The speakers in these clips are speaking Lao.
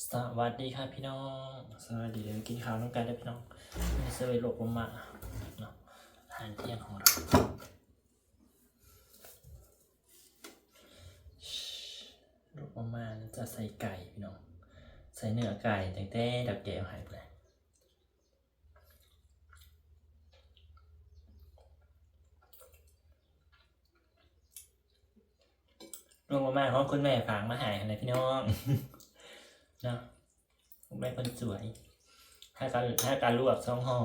ສະຫວັດດີຄ່ະພີ່ນ້ອງ ສະຫວັດດີ ກິນເຂົ້ານຳກັນເດີພີ່ນ້ອງ. ນີ້ເຊີໂລກາມາເນາະ ອາຫານທ່ຽງຂອງເຮົາ. ໂລກາມາຈະໃສ່ໄກ່ພີ່ນ້ອງ ໃສ່ເນື້ອໄກ່ ຕັ້ງແຕ່ດອກແກ້ວໃຫ້ພຸ້ນແຫຼະ. ລວກມາມ່າຂອງຄຸນແມ່ຝາກມາໃຫ້ຫັ້ນແຫຼະພີ່ນ້ອງເນາະ ແມ່ຄົນສວຍ. ຫາກະ ຫາກະລວກສອງຫໍ່.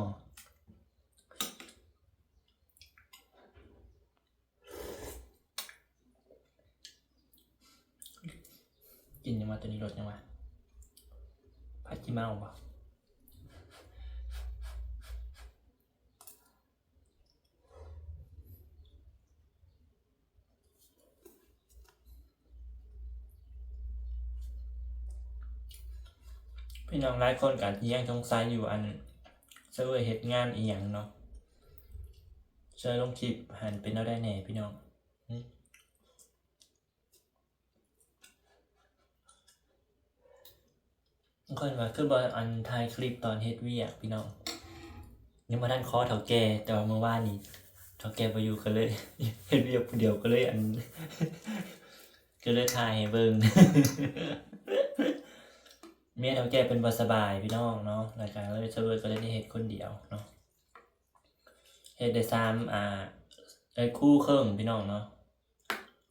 ກິນຫຍັງວະ ໂຕນີ້ລົດຫຍັງວະ ຜັດຂີ້ເມົາບໍ? ພີ່ນ້ອງຫຼາຍຄົນກະຍັງສົງໄສຢູ່ ອັນ ເຊີເຮັດງານອີ່ຫຍັງເນາະ ເຊີລົງຄລິບຫັ້ນເປັນແນວໃດແດ່ພີ່ນ້ອງ? ບາງຄົນວ່າຄືບໍ່ ອັນ ຖ່າຍຄລິບຕອນເຮັດວຽກພີ່ນ້ອງ ຍັງບໍ່ທັນຂໍເຖົ້າແກ່ ແຕ່ວ່າມື້ວານນີ້ເຖົ້າແກ່ບໍ່ຢູ່ ກໍເລີຍເຮັດວຽກຜູ້ດຽວ ກໍເລີຍ ອັນ ກໍເລີຍຖ່າຍໃຫ້ເບິ່ງ. ເມຍເຖົ້າແກ່ເພິ່ນບໍ່ສະບາຍພີ່ນ້ອງເນາະ ແລ້ວກໍເລີຍ ສະເວີຍກໍເລີຍໄດ້ເຮັດຄົນດຽວເນາະ. ເຮັດໄດ້ສາມ ອ່າ ເອີຍ ຄູ່ເຄິ່ງພີ່ນ້ອງເນາະ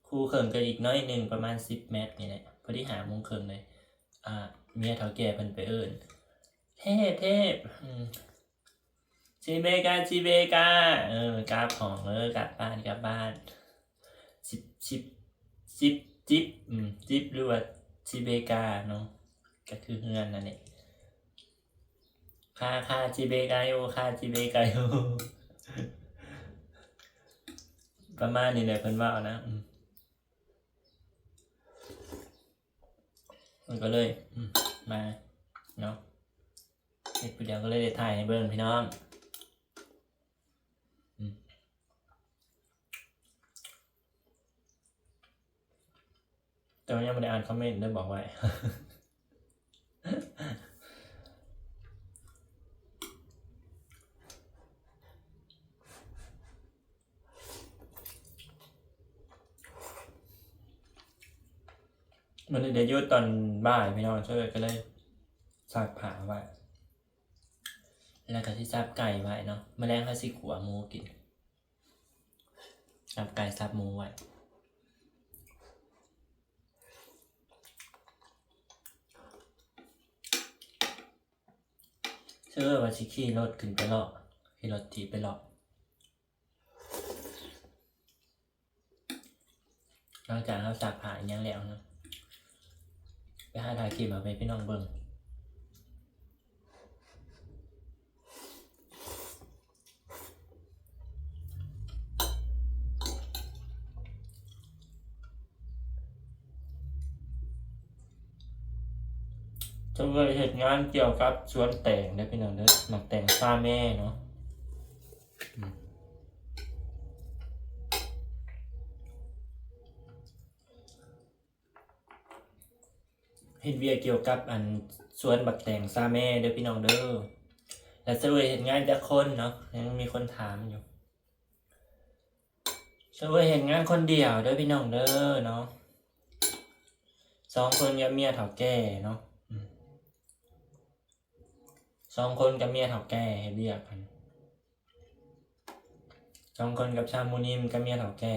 ຄູ່ເຄິ່ງກໍອີກໜ້ອຍໜຶ່ງ ປະມານສິບແມັດນີ້ແຫຼະ ພໍດີຫ້າໂມງເຄິ່ງເລີຍ. ອ່າ ເມຍເຖົ້າແກ່ເພິ່ນໄປເອີ້ນ ເທບ ເທບ ອືມ ຊິເບກາ ຊິເບກາ ເອີ ກັບຫ້ອງເລີຍ ກັບບ້ານ ກັບບ້ານ. ຊິບ ຊິບ ຊິບ ຈິບ ອືມ ຈິບ ຫຼືວ່າຊິເບກາເນາະ ກໍຄືເຮືອນນັ້ນແຫຼະ. ຄາ ຄາຈິເບກາໂຍ ຄາຈິເບກາໂຍ ປະມານນີ້ແຫຼະເພິ່ນເວົ້ານະ. ອືມ ມັນກໍເລີຍ ອືມ ມາເນາະ ເຮັດຜູ້ດຽວກໍເລີຍໄດ້ຖ່າຍໃຫ້ເບິ່ງພີ່ນ້ອງ. ອືມ ແຕ່ວ່າຍັງບໍ່ໄດ້ອ່ານຄອມເມັນເດີ ບອກໄວ້. ມື້ນີ້ໄດ້ຢຸດຕອນບ່າຍພີ່ນ້ອງ ເຊີກໍເລີຍຊັກຜ້າໄວ້ ແລ້ວກໍຊິສັບໄກ່ໄວ້ເນາະ ມື້ແລງເຮົາຊິຂົ້ວໝູກິນ. ສັບໄກ່ສັບໝູໄວ້ ເຊີວ່າຊິຂີ່ລົດຂຶ້ນໄປເລາະ ຂີ່ລົດຖີບໄປເລາະ ຫຼັງຈາກເຮົາຊັກຜ້າອີ່ຫຍັງແລ້ວເນາະ ໄປຫາຖ່າຍຄລິບມາໃຫ້ພີ່ນ້ອງເບິ່ງ. ຈະໄປເຮັດງານກ່ຽວກັບສວນແຕງເດີພີ່ນ້ອງເດີ ໝາກແຕງຊາແມເນາະ. ເຮັດວຽກກ່ຽວກັບ ອັນ ສວນບັກແຕງຊາແມເດີພີ່ນ້ອງເດີ. ແລ້ວສະເວີຍເຮັດງານຈັກຄົນເນາະ ຍັງມີຄົນຖາມຢູ່. ສະເວີຍເຮັດງານຄົນດຽວເດີພີ່ນ້ອງເດີເນາະ ສອງຄົນກັບເມຍເຖົ້າແກ່ເນາະ ອືມ ສອງຄົນກັບເມຍເຖົ້າແກ່ເຮັດວຽກກັນ ສອງຄົນກັບຊາວໝູນິມກັບເມຍເຖົ້າແກ່.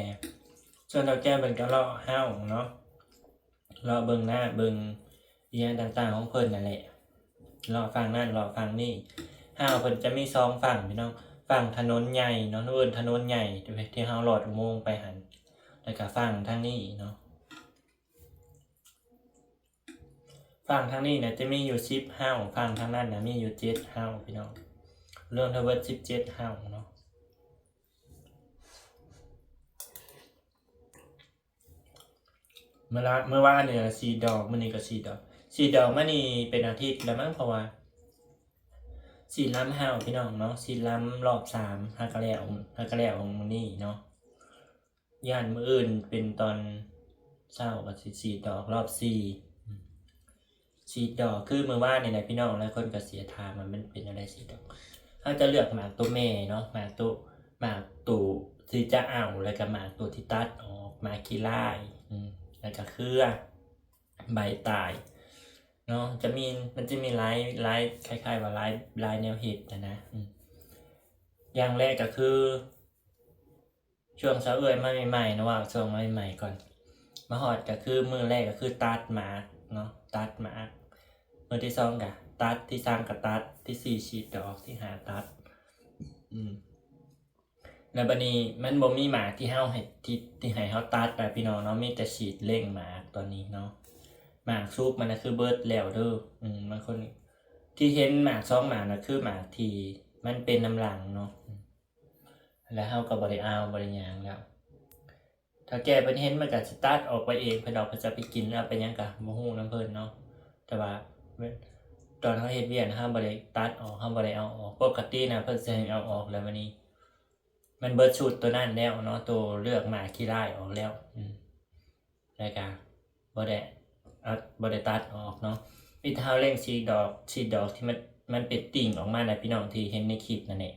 ສ່ວນເຖົ້າແກ່ເພິ່ນກໍເລາະຮ້ານເນາະ ເລາະເບິ່ງໜ້າເບິ່ງອີ່ຫຍັງຕ່າງໆຂອງເພິ່ນນັ້ນແຫຼະ ເລາະຝັ່ງນັ້ນເລາະຝັ່ງນີ້. ຮ້ານເພິ່ນຈະມີສອງຝັ່ງພີ່ນ້ອງ ຝັ່ງຖະໜົນໃຫຍ່ເນາະ ເອີ້ນຖະໜົນໃຫຍ່ທີ່ເຮົາລອດອຸໂມງໄປຫັ້ນ ແລ້ວກໍຝັ່ງທາງນີ້ເນາະ. ຝັ່ງທາງນີ້ນະຈະມີຢູ່ສິບຮ້ານ ຝັ່ງທາງນັ້ນນະມີຢູ່ເຈັດຮ້ານພີ່ນ້ອງ ລວມທັງເບິດສິບເຈັດຮ້ານເນາະ. ເມື່ອລະ ເມື່ອວານນີ້ນະສີ່ດອກ ມື້ນີ້ກໍສີ່ດອກ ສີ່ດອກມານີ້ເປັນອາທິດແລ້ວມັ້ງ ເພາະວ່າສີດລຳຮ້ານພີ່ນ້ອງເນາະ ສີດລຳລອບສາມ ຫາກະແລ້ວ ຫາກະແລ້ວມື້ນີ້ເນາະ. ຢ້ານມື້ອື່ນເປັນຕອນເຊົ້າກໍຊິສີດອອກລອບສີ່ ອືມ ສ ສີດດອກ ຄືມື້ວານນີ້ແຫຼະພີ່ນ້ອງ ຫຼາຍຄົນກໍເສຍຖາມວ່າມັນເປັນແນວໃດສີດດອກ. ເຮົາຈະເລືອກໝາກໂຕແມ່ເນາະ ໝາກໂຕ ໝາກໂຕທີ່ຈະເອົາ ແລ້ວກໍໝາກໂຕທີ່ຕັດອອກ ໝາກຂີ້ລ້າຍ ອືມ ແລ້ວກໍເຄືອ ໃບຕາຍເນາະ. ຈະມີ ມັນຈະມີຫຼາຍ ຫຼາຍ ຄ້າຍໆວ່າຫຼາຍ ຫຼາຍແນວເຮັດຫັ້ນນະ ອືມ ຢ່າງແລກກໍຄື ຊ່ວງຊາວເອື້ອຍມາໃໝ່ໆເນາະ ວ່າຊ່ວງມາໃໝ່ໆກ່ອນ ມາຮອດກໍຄືມື້ແລກກໍຄືຕັດໝາກເນາະ ຕັດໝາກ ມື້ທີສອງກໍຕັດ ທີສາມກໍຕັດ ທີສີ່ສີດດອກ ທີຫ້າຕັດ ອືມ ແລ້ວບັດນີ້ມັນບໍ່ມີໝາກທີ່ເຮົາໃຫ້ ທີ່ ທີ່ໃຫ້ເຮົາຕັດນະພີ່ນ້ອງເນາະ ມີແຕ່ສີດເລັ່ງໝາກຕອນນີ້ເນາະ. ໝາກສຸກມັນນະຄືເບິດແລ້ວເດີ ອືມ ບາງຄົນທີ່ເຫັນໝາກສອງໝາກນະ ຄືໝາກທີ່ມັນເປັນນຳຫຼັງເນາະ ແລ້ວເຮົາກໍບໍ່ໄດ້ເອົາ ບໍ່ໄດ້ຫຍັງແລ້ວ ເຖົ້າແກ່ເພິ່ນເຫັນມັນກໍຊິຕັດອອກໄປເອງ ເພິ່ນເອົາໄປ ຈະໄປກິນ ເອົາໄປຫຍັງກໍບໍ່ຮູ້ນຳເພິ່ນເນາະ. ແຕ່ວ່າຕອນເຮົາເຮັດວຽກນະ ເຮົາບໍ່ໄດ້ຕັດອອກ ເຮົາບໍ່ໄດ້ເອົາອອກ ປົກກະຕິນະເພິ່ນຊິໃຫ້ເອົາອອກ ແລ້ວບັດນີ້ມັນເບິດຊຸດໂຕນັ້ນແລ້ວເນາະ ໂຕເລືອກໝາກຂີ້ລ້າຍອອກແລ້ວ ອືມ ແລ້ວກະບໍ່ໄດ້ ເອົາ ບໍ່ໄດ້ຕັດອອກເນາະ ມີແຕ່ເຮົາເລັ່ງສີດດອກ ສີດດອກທີ່ມັນ ມັນເປັນຕິ່ງອອກມານະພີ່ນ້ອງ ທີ່ເຫັນໃນຄລິບນັ້ນແຫຼະ.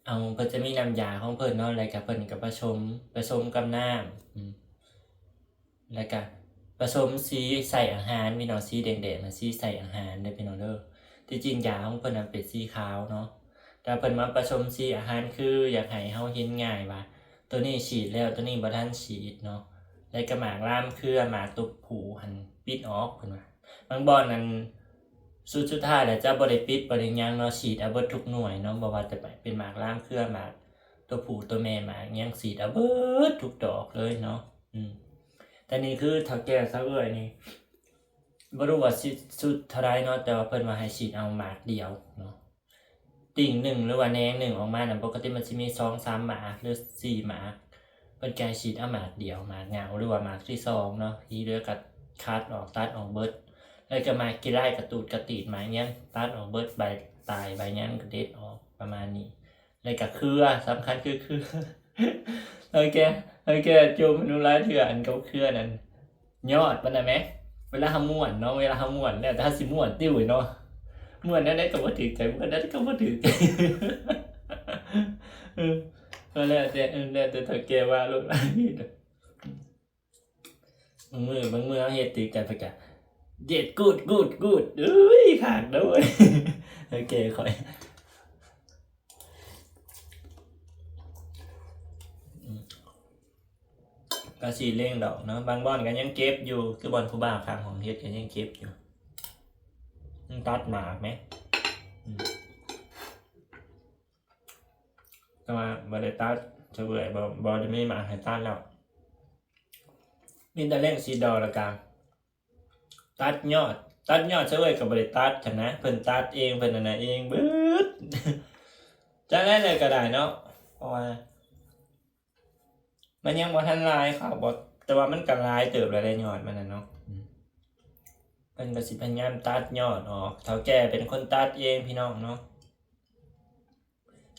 ເອົາ ເພິ່ນຈະມີນ້ຳຢາຂອງເພິ່ນເນາະ ແລ້ວກະເພິ່ນກະປະສົມ ປະສົມກັບນ້ຳ ອືມ ແລ້ວກະປະສົມສີໃສ່ອາຫານ ພີ່ນ້ອງ ສີແດງໆນະ ສີໃສ່ອາຫານເດີພີ່ນ້ອງເດີ. ທີ່ຈິງຢາຂອງເພິ່ນນະເປັນສີຂາວເນາະ ແຕ່ເພິ່ນມາປະສົມສີອາຫານ ຄືຢາກໃຫ້ເຮົາເຫັນງ່າຍວ່າ ໂຕນີ້ສີດແລ້ວ ໂຕນີ້ບໍ່ທັນສີດເນາະ. ແລ້ວກໍໝາກລາມເຄືອ ໝາກຕົວຜູ້ຫັ້ນປິດອອກ ເພິ່ນວ່າ ບາງບ່ອນນັ້ນ ສຸດ ສຸດທ້າຍແລ້ວຈະບໍ່ໄດ້ປິດ ບໍ່ໄດ້ຫຍັງເນາະ ສີດເອົາເບິດທຸກໜ່ວຍເນາະ ບໍ່ວ່າຈະເປັນໝາກລາມເຄືອ ໝາກຕົວຜູ້ຕົວແມ່ ໝາກຫຍັງ ສີດເອົາເບິດທຸກດອກເລີຍເນາະ. ອືມ ແຕ່ນີ້ຄືເຖົ້າແກ່ຊາວເອື້ອຍນີ້ ບໍ່ຮູ້ວ່າຊິສຸດເທົ່າໃດເນາະ ແຕ່ວ່າເພິ່ນວ່າໃຫ້ສີດເອົາໝາກດຽວເນາະ ຕິ່ງໜຶ່ງ ຫຼືວ່າແໜງໜຶ່ງອອກມານະ ປົກກະຕິມັນຊິມີສອງສາມໝາກ ຫຼືສີ່ໝາກ ເພິ່ນກະໃຫ້ສີດເອົາໝາກດຽວ ໝາກເຫງົ້າ ຫຼືວ່າໝາກທີສອງເນາະ ທີ່ເຫຼືອກະຄັດອອກ ຕັດອອກເບິດ ແລ້ວກະໝາກຂີ້ລ້າຍ ກະຕູດກະຕີດ ໝາກຫຍັງ ຕັດອອກເບິດ ໃບຕາຍໃບຫຍັງກະເດັດອອກ ປະມານນີ້. ແລ້ວກະເຄືອ ສຳຄັນຄືເຄືອ ເຮົາແກ່ ເຮົາແກ່ໂຈມມັນຫຼາຍເທື່ອ ອັນກັບເຄືອນັ້ນ ຍອດມັນນະແມ ເວລາເຮົາມ້ວນເນາະ ເວລາເຮົາມ້ວນ ແລ້ວແຕ່ເຮົາຊິມ້ວນຕິເວີຍເນາະ ມ້ວນແນວໃດກໍບໍ່ຖືກໃຈ ມ້ວນແນວໃດກໍບໍ່ຖືກໃຈ ເອີ ກໍແລ້ວແຕ່ ເອີ ແລ້ວແຕ່ເຖົ້າແກ່ວ່າໂລດ ບາງມື້ ບາງມື້ເຮົາເຮັດຖືກໃຈ ເພິ່ນກະ ເດັດ ກູດ ກູດ ກູດ ເອີຍ ຄັກເດີ ໂອເຄ ຂ້ອຍ ອືມ ກໍສີດເລັ່ງດອກເນາະ ບາງບ່ອນກໍຍັງເກັບຢູ່ ຄືບ່ອນຜູ້ບ່າວຂ້າງຫ້ອງເຮັດກໍຍັງເກັບຢູ່ ມັນຕັດໝາກແມ ອືມ ແຕ່ວ່າບໍ່ໄດ້ຕັດ ຊາວເອື້ອຍ ບໍ່ ບໍ່ໄດ້ມີໝາກໃຫ້ຕັດແລ້ວ ມີແຕ່ເລັ່ງສີດດອກ ແລ້ວກໍ ຕັດຍອດ ຕັດຍອດຊະເອີຍກໍບໍ່ໄດ້ຕັດຫັ້ນນະ ເພິ່ນຕັດເອງ ເພິ່ນອັນນັ້ນເອງເບິດ ຈະໄດ້ແລ້ວກໍໄດ້ເນາະ ເພາະວ່າມັນຍັງບໍ່ທັນຫຼາຍ ເຂົາບໍ່ ແຕ່ວ່າມັນກໍຫຼາຍເຕີບແລ້ວເດ້ ຍອດມັນນະເນາະ ອືມ ເພິ່ນກໍຊິພະຍາຍາມຕັດຍອດອອກ ເຖົ້າແກ່ເປັນຄົນຕັດເອງ ພີ່ນ້ອງເນາະ.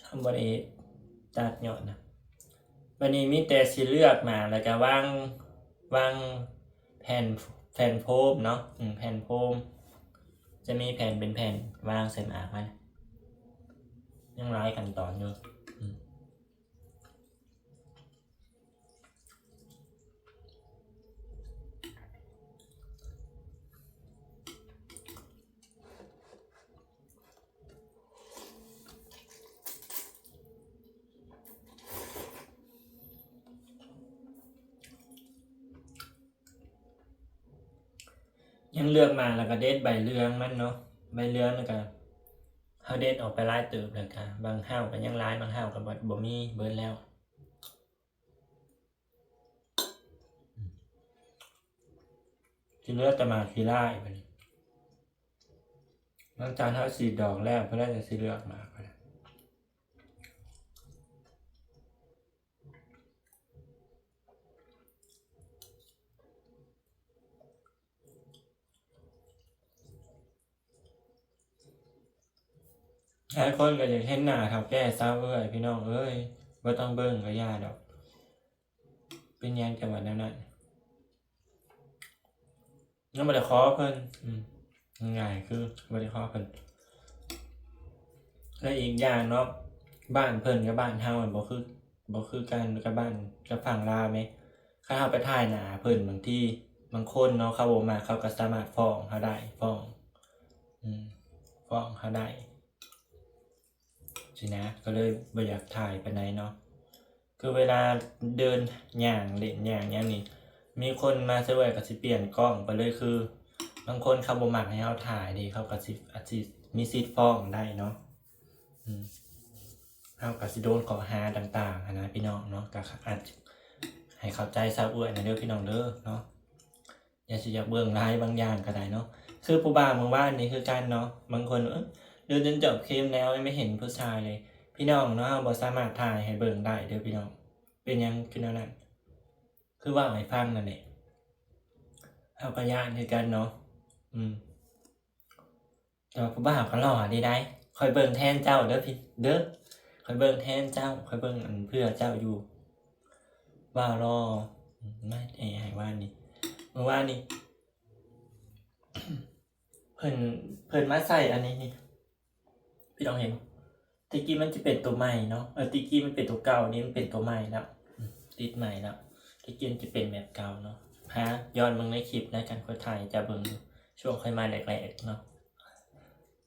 ເຮົາບໍ່ໄດ້ຕັດຍອດນະ ບັດນີ້ມີແຕ່ຊິເລືອກໝາກ ແລ້ວກະວາງ ວາງແຜ່ນ ແຜ່ນໂຟມເນາະ ອືມ ແຜ່ນໂຟມ ຈະມີແຜ່ນເປັນແຜ່ນວາງໃສ່ໝາກມັນ ຍັງຫຼາຍຂັ້ນຕອນຢູ່ ອືມ. ຍັງເລືອກໝາກ ແລ້ວກໍເດັດໃບເຫຼືອງມັນເນາະ ໃບເຫຼືອງນັ້ນກໍ ເຮົາເດັດອອກໄປຫຼາຍເຕີບ ແລ້ວກໍບາງເຫົ້າກໍຍັງຫຼາຍ ບາງເຫົ້າກໍບໍ່ ບໍ່ມີ ເບິດແລ້ວ. ຊິເຫຼືອແຕ່ໝາກຂີ້ລ້າຍບາດນີ້ ຫຼັງຈາກເຮົາສີດດອກແລ້ວ ເພິ່ນກໍຊິເລືອກໝາກ ຫຼາຍຄົນກໍຢາກເຫັນໜ້າເຖົ້າແກ່ຊາວເອື້ອຍ ພີ່ນ້ອງເອີຍ ບໍ່ຕ້ອງເບິ່ງກໍຢ່າດອກ ເປັນຫຍັງຈັ່ງວ່າແນວນັ້ນ? ຍັງບໍ່ໄດ້ຂໍເພິ່ນ ອືມ ງ່າຍໆ ຄືບໍ່ໄດ້ຂໍເພິ່ນ. ແລະ ອີກຢ່າງເນາະ ບ້ານເພິ່ນກັບບ້ານເຮົາມັນບໍ່ຄື ບໍ່ຄືກັນກັບບ້ານ ກັບຝັ່ງລາວແມ. ຄັນເຮົາໄປຖ່າຍໜ້າເພິ່ນ ບາງທີ ບາງຄົນເນາະ ເຂົາບໍ່ມັກ ເຂົາກໍສາມາດຟ້ອງເຮົາໄດ້ ຟ້ອງ ອືມ ຟ້ອງເຮົາໄດ້. ຊີ້ນະ ກໍເລີຍບໍ່ຢາກຖ່າຍປານໃດເນາະ. ຄືເວລາເດີນຍ່າງເລ່ນຍ່າງຫຍັງນີ້ ມີຄົນມາຊະເວີຍກໍຊິປ່ຽນກ້ອງໄປເລີຍ. ຄືບາງຄົນເຂົາບໍ່ມັກໃຫ້ເຮົາຖ່າຍເດ້ ເຂົາກໍຊິ ອາດຊິມີສິດຟ້ອງໄດ້ເນາະ. ອືມ ເຮົາກໍຊິໂດນຂໍ້ຫາຕ່າງໆ ຫັ້ນນະ ພີ່ນ້ອງເນາະ. ກໍອາດໃຫ້ເຂົ້າໃຈຊາວເອື້ອຍແດ່ເດີ ພີ່ນ້ອງເດີເນາະ. ຢ່າຊິຢາກເບິ່ງຫຼາຍ ບາງຢ່າງກໍໄດ້ເນາະ. ຄືຜູ້ບ່າວມື້ວານນີ້ຄືກັນເນາະ ບາງຄົນ ເອີ ດູຈົນຈົບຄລິບແລ້ວ ຍັງບໍ່ເຫັນຜູ້ຊາຍເລີຍ. ພີ່ນ້ອງເນາະ ເຮົາບໍ່ສາມາດຖ່າຍໃຫ້ເບິ່ງໄດ້ເດີພີ່ນ້ອງ. ເປັນຫຍັງຄືແນວນັ້ນ? ຄືເວົ້າໃຫ້ຟັງນັ້ນແຫຼະ ເຮົາກໍຢ້ານຄືກັນເນາະ. ອືມ ແຕ່ວ່າຜູ້ບ່າວກໍຫຼໍ່ດີໄດ໋. ຂ້ອຍເບິ່ງແທນເຈົ້າເດີພີ່ ເດີ ຂ້ອຍເບິ່ງແທນເຈົ້າ ຂ້ອຍເບິ່ງອັນເພື່ອເຈົ້າຢູ່. ບ່າວຫຼໍ່ ມາແອໃຫ້ວານນີ້ ມື້ວານນີ້ ເພິ່ນ ເພິ່ນມາໃສ່ອັນນີ້ນີ້ ພີ່ນ້ອງເຫັນບໍ່? ແຕ່ກີ້ມັນຈະເປັນຕົວໃໝ່ເນາະ ເອີ ແຕ່ກີ້ມັນເປັນຕົວເກົ່າ ນີ້ມັນເປັນຕົວໃໝ່ແລ້ວ ອືມ ຕິດໃໝ່ແລ້ວ. ແຕ່ກີ້ມັນຈະເປັນແບບເກົ່າເນາະ. ຫາຍ້ອນເບິ່ງໃນຄລິບນະ ຄັນຂ້ອຍຖ່າຍໃຫ້ເຈົ້າເບິ່ງຢູ່ ຊ່ວງຂ້ອຍມາແລກໆເນາະ.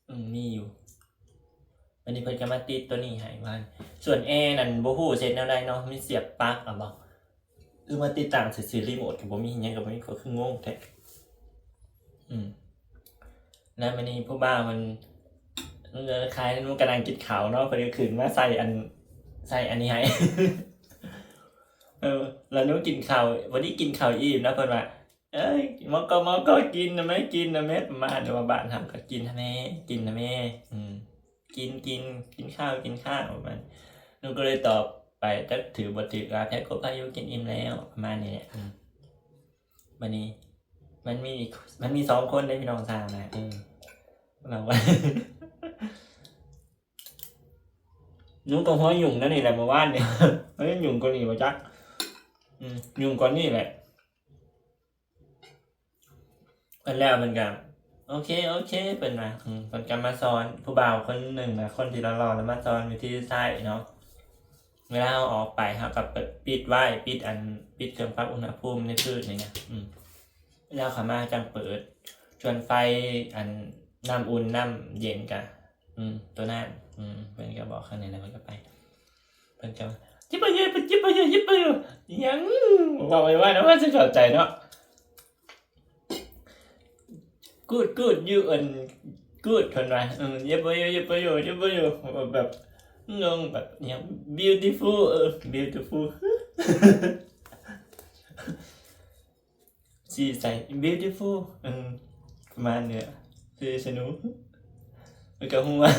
ອືມ ມີຢູ່. ບັດນີ້ເພິ່ນກໍມາຕິດຕົວນີ້ໃຫ້ວ່າ ສ່ວນແອນັ້ນບໍ່ຮູ້ເຮັດແນວໃດເນາະ ມີສຽບປລັກເອົາບໍ່ ຄືມາຕິດຕັ້ງຊື່ໆ ຣີໂມດກໍບໍ່ມີ ຫຍັງກໍບໍ່ມີ ກໍຄືງົງແທ້. ອືມ ແລ້ວມື້ນີ້ຜູ້ບ່າວມັນ ມັນກໍຄ້າຍ ມັນກໍນັ່ງກິນເຂົ້າເນາະ ເພິ່ນກໍຂຶ້ນມາໃສ່ອັນ ໃສ່ອັນນີ້ໃຫ້ ເອີ ແລ້ວໜູກິນເຂົ້າ ວັນນີ້ກິນເຂົ້າອີ່ມນະ ເພິ່ນວ່າ ເອີຍ ໝໍກອ ໝໍກອ ກິນນະແມ່ ກິນນະແມ່ ປະມານວ່າ ບ້ານເຮົາກໍກິນນະແມ່ ກິນນະແມ່ ອືມ ກິນ ກິນ ກິນຂ້າວ ກິນຂ້າວ ປະມານ. ໜູກໍເລີຍຕອບໄປ ຈັກຖືກບໍ່ຖືກ ວ່າ ແພ້ກົບພາຍຸ ກິນອີ່ມແລ້ວ ປະມານນີ້ແຫຼະ. ອືມ ບັດນີ້ມັນມີ ມັນມີສອງຄົນເດ້ ພີ່ນ້ອງຊາວນະ ເອີ ລາວວ່າ ໜູກໍຫົວຫຍຸ້ງແນວນີ້ແຫຼະ ມື້ວານນີ້ ຫົວຫຍຸ້ງກວ່ານີ້ບໍ່ຈັກ ອືມ ຫຍຸ້ງກວ່ານີ້ແຫຼະ. ເພິ່ນແລ້ວເພິ່ນກໍ ໂອເຄ ໂອເຄ ເພິ່ນວ່າ ອືມ ເພິ່ນກໍມາສອນ ຜູ້ບ່າວຄົນໜຶ່ງນະ ຄົນທີ່ຫຼໍ່ໆນະ ມາສອນວິທີໃຊ້ເນາະ. ເວລາເຮົາອອກໄປ ເຮົາກໍປິດໄວ້ ປິດອັນ ປິດເຄື່ອງປັບອຸນຫະພູມໃນພື້ນນີ້ນະ ອືມ ເວລາເຂົ້າມາຈັ່ງເປີດ ສ່ວນໄຟອັນ ນ້ຳອຸ່ນນ້ຳເຢັນກະ ອືມ ໂຕນັ້ນ ອືມ ເພິ່ນກໍບອກເທົ່ານີ້ແລ້ວ ເພິ່ນກໍໄປ ເພິ່ນກໍວ່າ ຈິບປະໂຍ ຈິບປະໂຍ ຈິບປະໂຍ ອີຫຍັງ ເວົ້າໄວໆນະ ມັນຊິເຂົ້າໃຈເນາະ. Good good you ອັນ good ເພິ່ນວ່າ ເອີ ເຢັບບໍ່ຢູ່ ເຢັບບໍ່ຢູ່ ເຈັບບໍ່ຢູ່ ແບບ ງງ ແບບອີຫຍັງ beautiful ເອີ beautiful ຊິໃສ່ beautiful ເອີ ປະມານນີ້ ຊື່ສະໜູ ມັນກໍຮູ້ວ່າ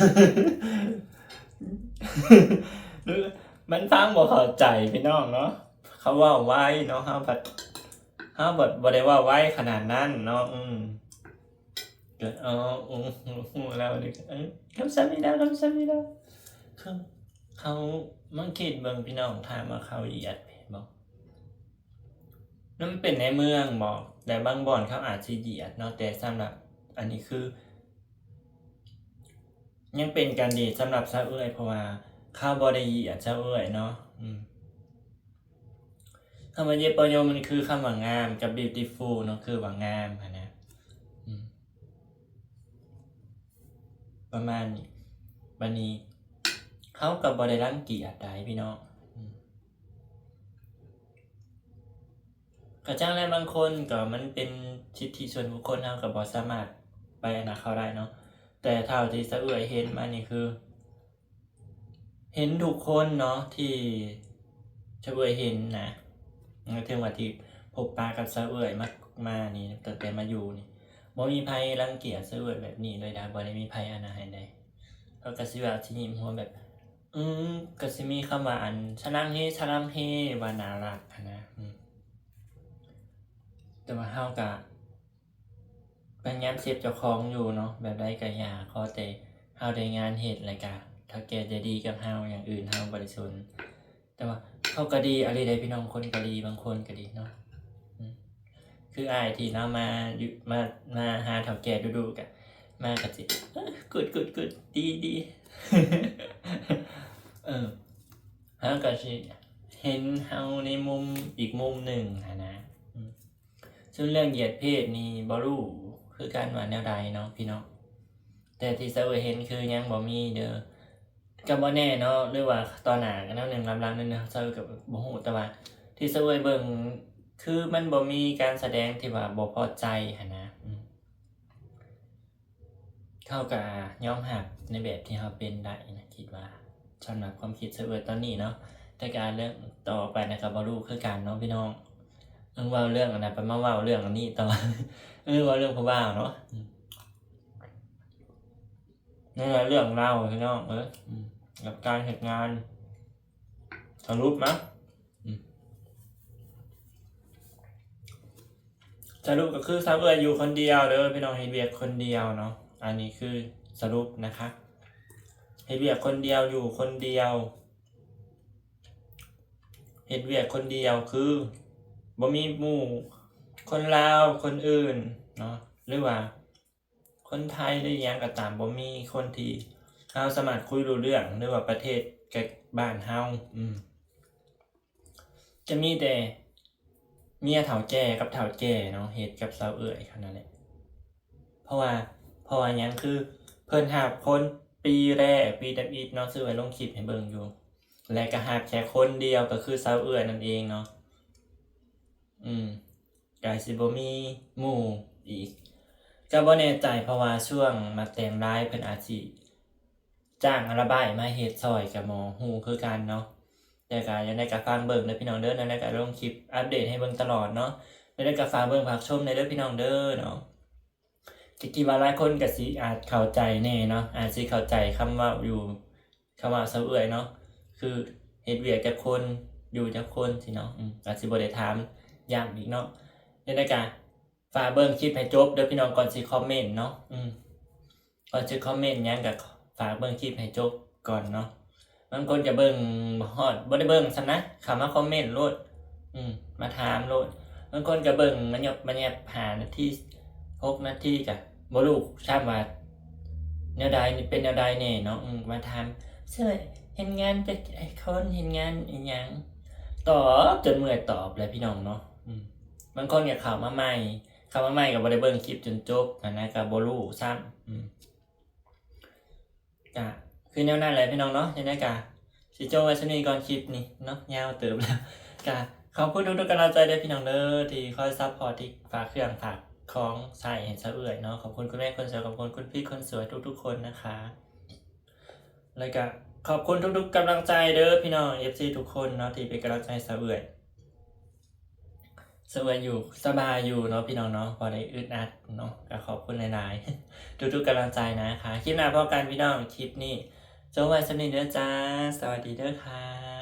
ມັນຟັງບໍ່ເຂົ້າໃຈພີ່ນ້ອງເນາະ ເຂົາເວົ້າໄວເນາະ ເຮົາພັດ ເຮົາບັດບໍ່ໄດ້ເວົ້າໄວຂະໜາດນັ້ນເນາະ. ອືມ ກໍ ອໍ ໂອ້ ຮູ້ແລ້ວນີ້ ເອີ ຄຳຊາມິດາ ຄຳຊາມິດາ ເຂົາ ເຂົາ ມາຄິດເບິ່ງພີ່ນ້ອງ ຖາມວ່າເຂົາຢຽດແມ່ນບໍ່? ມັນເປັນໃນເມືອງບໍ? ແຕ່ບາງບ່ອນເຂົາອາດຊິຢຽດເນາະ ແຕ່ສຳລັບອັນນີ້ຄື ຍັງເປັນການດີສຳລັບຊາວເອື້ອຍ ເພາະວ່າເຂົາບໍ່ໄດ້ຢຽດຊາວເອື້ອຍເນາະ. ອືມ ຄຳວ່າເຢັບປະໂຍ ມັນຄືຄຳວ່າງາມກັບ beautiful ເນາະ ຄືວ່າງາມຫັ້ນນະ. ອືມ ປະມານນີ້ ບັດນີ້ເຮົາກໍບໍ່ໄດ້ລັງກຽດໃດພີ່ນ້ອງ. ອືມ ກະຈັ່ງແຫຼະ ບາງຄົນກໍມັນເປັນສິດທິສ່ວນບຸກຄົນ ເຮົາກໍບໍ່ສາມາດໄປອັນນັ້ນເຂົາໄດ້ເນາະ ແຕ່ເທົ່າທີ່ຊາວເອື້ອຍເຫັນມານີ້ ຄືເຫັນທຸກຄົນເນາະ ທີ່ຊາວເອື້ອຍເຫັນນະ ເຖິງວ່າທີ່ພົບປະກັບຊາວເອື້ອຍມາ ມານີ້ ຕັ້ງແຕ່ມາຢູ່ນີ້ ບໍ່ມີໃຜລັງກຽດຊາວເອື້ອຍແບບນີ້ເລີຍດາ ບໍ່ໄດ້ມີໃຜອັນນັ້ນໃຫ້ໃດ. ເຂົາກໍຊິວ່າ ຊິຍິ້ມຫົວແບບ ອືມ ກໍຊິມີຄຳວ່າ ອັນ ສະລັງເຮ ສະລັງເຮ ວ່າໜ້າລັກຫັ້ນນະ. ອືມ ແຕ່ວ່າເຮົາກະພະຍາຍາມເຊບເຈົ້າຂອງຢູ່ເນາະ ແບບໃດກະຢ່າ ຂໍແຕ່ເຮົາໄດ້ງານເຮັດ ແລ້ວກະເຖົ້າແກ່ໃຈດີກັບເຮົາ ຢ່າງອື່ນເຮົາບໍ່ໄດ້ສົນ. ແຕ່ວ່າເຂົາກໍດີອີ່ຫຼີເດ້ພີ່ນ້ອງ ຄົນກໍດີ ບາງຄົນກໍດີເນາະ. ອືມ ເ ຄືອ້າຍທີ່ເນາະ ມາຢູ່ ມາ ມາຫາເຖົ້າແກ່ດຸໆ ກະມາກະຊິ ເອີ ກູດໆໆ ດີໆ ເອີ ເຮົາກະຊິເຫັນເຮົາໃນມຸມ ອີກມຸມໜຶ່ງຫັ້ນນະ. ອືມ ສ່ວນເລື່ອງຢຽດເພດນີ້ບໍ່ຮູ້ຄືກັນວ່າແນວໃດເນາະພີ່ນ້ອງ ແຕ່ທີ່ສາວເອື້ອຍເຫັນຄືຍັງບໍ່ມີເດີ. ກະບໍ່ແນ່ເນາະ ຫຼືວ່າຕໍ່ໜ້າກະແນວໜຶ່ງ ລຳໆ ນັ້ນເນາະ ສາວເອື້ອຍກະບໍ່ຮູ້ ແຕ່ວ່າທີ່ສາວເອື້ອຍເບິ່ງ ຄືມັນບໍ່ມີການສະແດງທີ່ວ່າບໍ່ພໍໃຈຫັ້ນນະ. ອືມ ເຮົາກະຍອມຮັບໃນແບບທີ່ເຮົາເປັນໄດ້ນະ ຄິດວ່າ ສຳລັບຄວາມຄິດສາວເອື້ອຍຕອນນີ້ເນາະ ແຕ່ກະເລື່ອງຕໍ່ໄປນະກະບໍ່ຮູ້ຄືກັນເນາະພີ່ນ້ອງ. ເອີ ເວົ້າເລື່ອງອັນນັ້ນ ໄປມາເວົ້າເລື່ອງອັນນີ້ຕໍ່ ເອີ ເວົ້າເລື່ອງຜູ້ບ່າວເນາະ ອືມ ນີ້ແຫຼະເລື່ອງລາວພີ່ນ້ອງເອີຍ ອືມ ກັບການເຮັດງານ ສະຫຼຸບມາ ອືມ ສະຫຼຸບກະຄືສາວເອື້ອຍຢູ່ຄົນດຽວເດີພີ່ນ້ອງ ເຮັດວຽກຄົນດຽວເນາະ. ອັນນີ້ຄືສະຫຼຸບນະຄະ ເຮັດວຽກຄົນດຽວ ຢູ່ຄົນດຽວ ເຮັດວຽກຄົນດຽວ ຄືບໍ່ມີໝູ່ຄົນລາວຄົນອື່ນເນາະ ຫຼືວ່າ ຄົນໄທ ຫຼືຫຍັງກະຕາມ ບໍ່ມີຄົນທີ່ເຮົາສາມາດຄຸຍຮູ້ເລື່ອງ ຫຼືວ່າປະເທດໃກ້ບ້ານເຮົາ ອືມ ຈະມີແຕ່ເມຍເຖົ້າແກ່ກັບເຖົ້າແກ່ເນາະ ເຮັດກັບສາວເອື້ອຍເທົ່ານັ້ນແຫຼະ. ເພາະວ່າ ເພາະວ່າຫຍັງ ຄືເພິ່ນຮັບຄົນປີແລກ ປີທຳອິດເນາະ ສາວເອື້ອຍລົງຄລິບໃຫ້ເບິ່ງຢູ່ ແລະກະຮັບແຄ່ຄົນດຽວ ກະຄືສາວເອື້ອຍນັ້ນເອງເນາະ ອືມ ກະຊິບໍ່ມີໝູ່ອີກ ກະບໍ່ແນ່ໃຈ ເພາະວ່າຊ່ວງມາແຕ່ງລາຍ ເພິ່ນອາດຊິຈ້າງອາລະໄບມາເຮັດຊ່ອຍ ກະບໍ່ຮູ້ຄືກັນເນາະ. ແຕ່ກະຈັ່ງໃດກະຝາກເບິ່ງເດີພີ່ນ້ອງເດີ ແນວໃດກະລົງຄລິບອັບເດດໃຫ້ເບິ່ງຕະຫຼອດເນາະ. ແນວໃດກະຝາກເບິ່ງຝາກຊົມແດ່ເດີພີ່ນ້ອງເດີເນາະ. ກະຄິດວ່າຫຼາຍຄົນກະຊິອາດເຂົ້າໃຈແດ່ເນາະ ອາດຊິເຂົ້າໃຈຄຳເວົ້າຢູ່ ຄຳເວົ້າສາວເອື້ອຍເນາະ ຄືເຮັດວຽກຈັກຄົນ ຢູ່ຈັກຄົນຊີ້ເນາະ ອືມ ກະຊິບໍ່ໄດ້ຖາມຢ້ຳອີກເນາະ. ຈັ່ງໃດກະຝາກເບິ່ງຄລິບໃຫ້ຈົບເດີພີ່ນ້ອງ ກ່ອນຊິຄອມເມັນເນາະ ອືມ ກ່ອນຊິຄອມເມັນຫຍັງກະຝາກເບິ່ງຄລິບໃຫ້ຈົບກ່ອນເນາະ. ບາງຄົນກະເບິ່ງບໍ່ຮອດ ບໍ່ໄດ້ເບິ່ງຊ້ຳນະ ເຂົ້າມາຄອມເມັນໂລດ ອືມ ມາຖາມໂລດ. ບາງຄົນກະເບິ່ງມາຫຍັບມາແຫຍັບ ຫ້ານາທີ ຫົກນາທີ ກະບໍ່ຮູ້ຊ້ຳວ່າແນວໃດ ເປັນແນວໃດແດ່ເນາະ ອືມ ມາຖາມ ຊ່ວຍເຮັດງານຈັກຄົນ ເຮັດງານອີ່ຫຍັງ ຕອບຈົນເມື່ອຍຕອບແຫຼະພີ່ນ້ອງເນາະ ອືມ. ບາງຄົນກະເຂົ້າມາໃໝ່ ເຂົ້າມາໃໝ່ກະບໍ່ໄດ້ເບິ່ງຄລິບຈົນຈົບຫັ້ນນະ ກະບໍ່ຮູ້ຊ້ຳ ອືມ. ກະຄືແນວນັ້ນແຫຼະພີ່ນ້ອງເນາະ. ຈັ່ງໃດກະຊິຈົບໄວ້ສ່ຳນີ້ກ່ອນ ຄລິບນີ້ເນາະ ຍາວເຕີບແລ້ວ. ກະຂອບຄຸນທຸກໆກຳລັງໃຈເດີພີ່ນ້ອງເດີ ທີ່ຄອຍຊັບພອດ ທີ່ຝາກເຄື່ອງຝາກຂອງໃຊ້ໃຫ້ສາວເອື້ອຍເນາະ. ຂອບຄຸນຄຸນແມ່ຄົນສວຍ ຂອບຄຸນຄຸນພີ່ຄົນສວຍທຸກໆຄົນນະຄະ. ແລ້ວກະຂອບຄຸນທຸກໆກຳລັງໃຈເດີພີ່ນ້ອງ ເອັຟຊີ ທຸກຄົນເນາະ ທີ່ເປັນກຳລັງໃຈໃຫ້ສາວເອື້ອຍ. ສະເອື້ອຍຢູ່ສະບາຍຢູ່ເນາະພີ່ນ້ອງເນາະ ບໍ່ໄດ້ອຶດອັດເນາະ. ກະຂອບຄຸນຫຼາຍໆ ທຸກໆກຳລັງໃຈນະຄະ. ຄລິບໜ້າພໍ້ກັນພີ່ນ້ອງ ຄລິບນີ້ຈົບໄວ້ສ່ຳນີ້ເດີຈ້າ. ສະຫວັດດີເດີຄ່ະ.